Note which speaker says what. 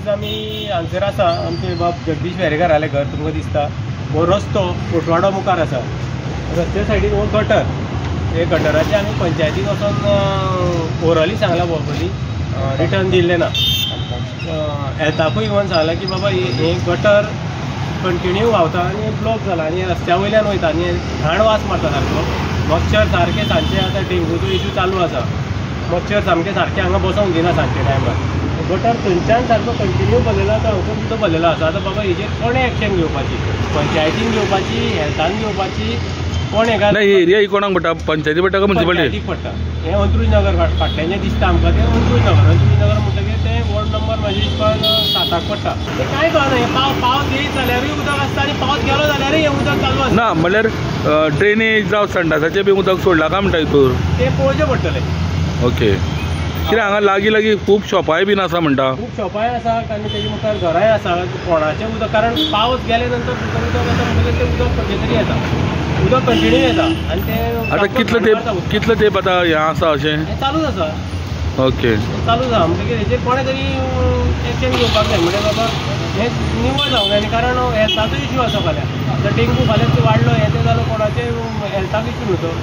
Speaker 1: आयज आमी हांगसर आसा. आमचे बाब जगदीश वेरेंकारालें घर तुमकां दिसता. हो रस्तो कोटवाडो मुखार आसा. रस्त्या सायडीन हो गटर, हे गटराचे आमी पंचायतीक वचोन ओरली सांगलां, वोबली रिटर्न दिल्लें ना. हेल्थाकूय इवन सांगलां की बाबा हे गटर कंटिन्यू व्हांवता आनी ब्लॉक जाला आनी रस्त्या वयल्यान वयता आनी घाण वास मारता सारको. मच्छर सारके सांजचे, आतां डेंगूचो इशू चालू आसा. मच्छर सामके सारके हांगा बसोंक दिना सांजचे टायमार. गटर थंयच्यान सारको कंटिन्यू भरलेलो आसा, हांगसून सुद्दां भरलेलो आसा. आतां बाबा हेजेर कोणें एक्शन घेवपाची? पंचायतीन घेवपाची, हेल्थान घेवपाची, कोण हेका?
Speaker 2: ना, ही एरिया ही कोणाक पडटा? पंचायती पडटा काय मुन्सिपालिटी?
Speaker 1: पंचायतीक पडटा. हें अंत्रुज नगर फाटल्यान जें दिसता आमकां तें अंत्रुज नगर. अंत्रुज नगर म्हणटकीर तें वॉर्ड नंबर म्हाजे हिसपान 7 पडटा. तें कांय कळना, हें पावस येयत जाल्यारूय उदक आसता आनी पावस गेलो जाल्यारूय हें उदक चालू आसता.
Speaker 2: ना म्हणल्यार ड्रेनेज जावं संडासाचें बी उदक सोडलां काय म्हणटा हितूर?
Speaker 1: तें पळोवचें पडटलें.
Speaker 2: ओके, कित्याक हांगा लागीं लागीं खूब शॉपांय बीन आसा म्हणटा.
Speaker 1: खूब शॉपांय आसा आनी तेजे मुखार घरांय आसा. कोणाचें उदक, कारण पावस गेले नंतर भितर उदक येता म्हणटकीर तें उदक खंयचें तरी येता, उदक कंटिन्यू येता आनी तें
Speaker 2: आतां कितलो तेंप आतां हें आसा अशें?
Speaker 1: हें चालूच आसा.
Speaker 2: ओके,
Speaker 1: चालू आसा म्हणटकीर हेजेर कोणें तरी एक्शन घेवपाक जाय. म्हणजे बाबा हें निवळ जावंक जाय आनी कारण हेल्थाचो इश्यू आसा फाल्यां. आतां डेंगू फाल्यां वाडलो, हें तें जालो, कोणाचें हेल्थाक इश्यू न्हू तो.